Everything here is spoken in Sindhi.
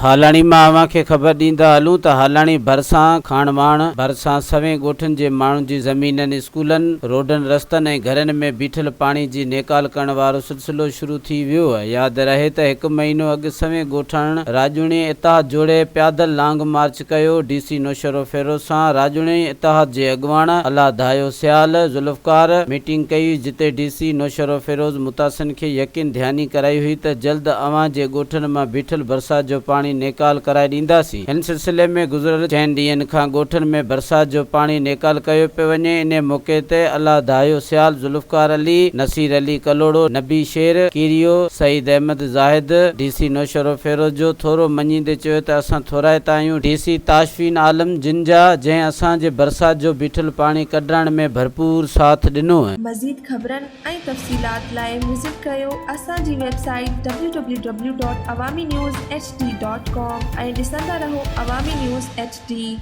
هالاڻي مان اوهان کي خبر ڏيندا هلون ته هالاڻي ڀرسان کاڻواڻ ڀرسان سوين ڳوٺن جي ماڻهن جي زمينن، اسڪولن، روڊن رستن ۽ گهرن ۾ بيٺل پاڻي جي نيڪال ڪرڻ وارو سلسلو شروع ٿي ويو. ياد رهي ته هڪ مهينو اڳ سوين ڳوٺاڻن راڄوڻي اتحاد جوڙي پيادل لانگ مارچ ڪيو، ڊي سي نوشهروفيروز سان راڄوڻي اتحاد جي اڳواڻ الله ڌايو سيال، ذوالفقار ميٽنگ ڪئي جتي ڊي سي نوشهروفيروز متاثرين کي يقين ڌياني ڪرائي هئي ته جلد اوهان جي ڳوٺن مان بيٺل برسات جو پاڻي نيڪال ڪرائي ڏينداسين. هن سلسلي ۾ گذريل چئن ڏينهن کان ڳوٺن ۾ برسات جو پاڻي نيڪال ڪيو پيو وڃي. انهي موقعي تي الله ڌايو سيال، ذوالفقار علي، نصير علي ڪلهوڙو، نبي شير ڪيريو، سعيد احمد زاهد، ڊي سي نوشهروفيروز جو ٿورو مڃيندي چيو ته اسان ٿورائتا آهيون ڊي سي تاشفين عالم جن جا جنهن اسان جي برسات جو بيٺل پاڻي ڪڍرائڻ ۾ ڀرپور ساٿ ڏنو. مزيد خبرن ۽ تفصيلات لاء وزٽ ڪريو اسان جي website W W W dot Awami news H D dot com ۽ ڏسندا رهو عوامي نيوز ايڇ ڊي.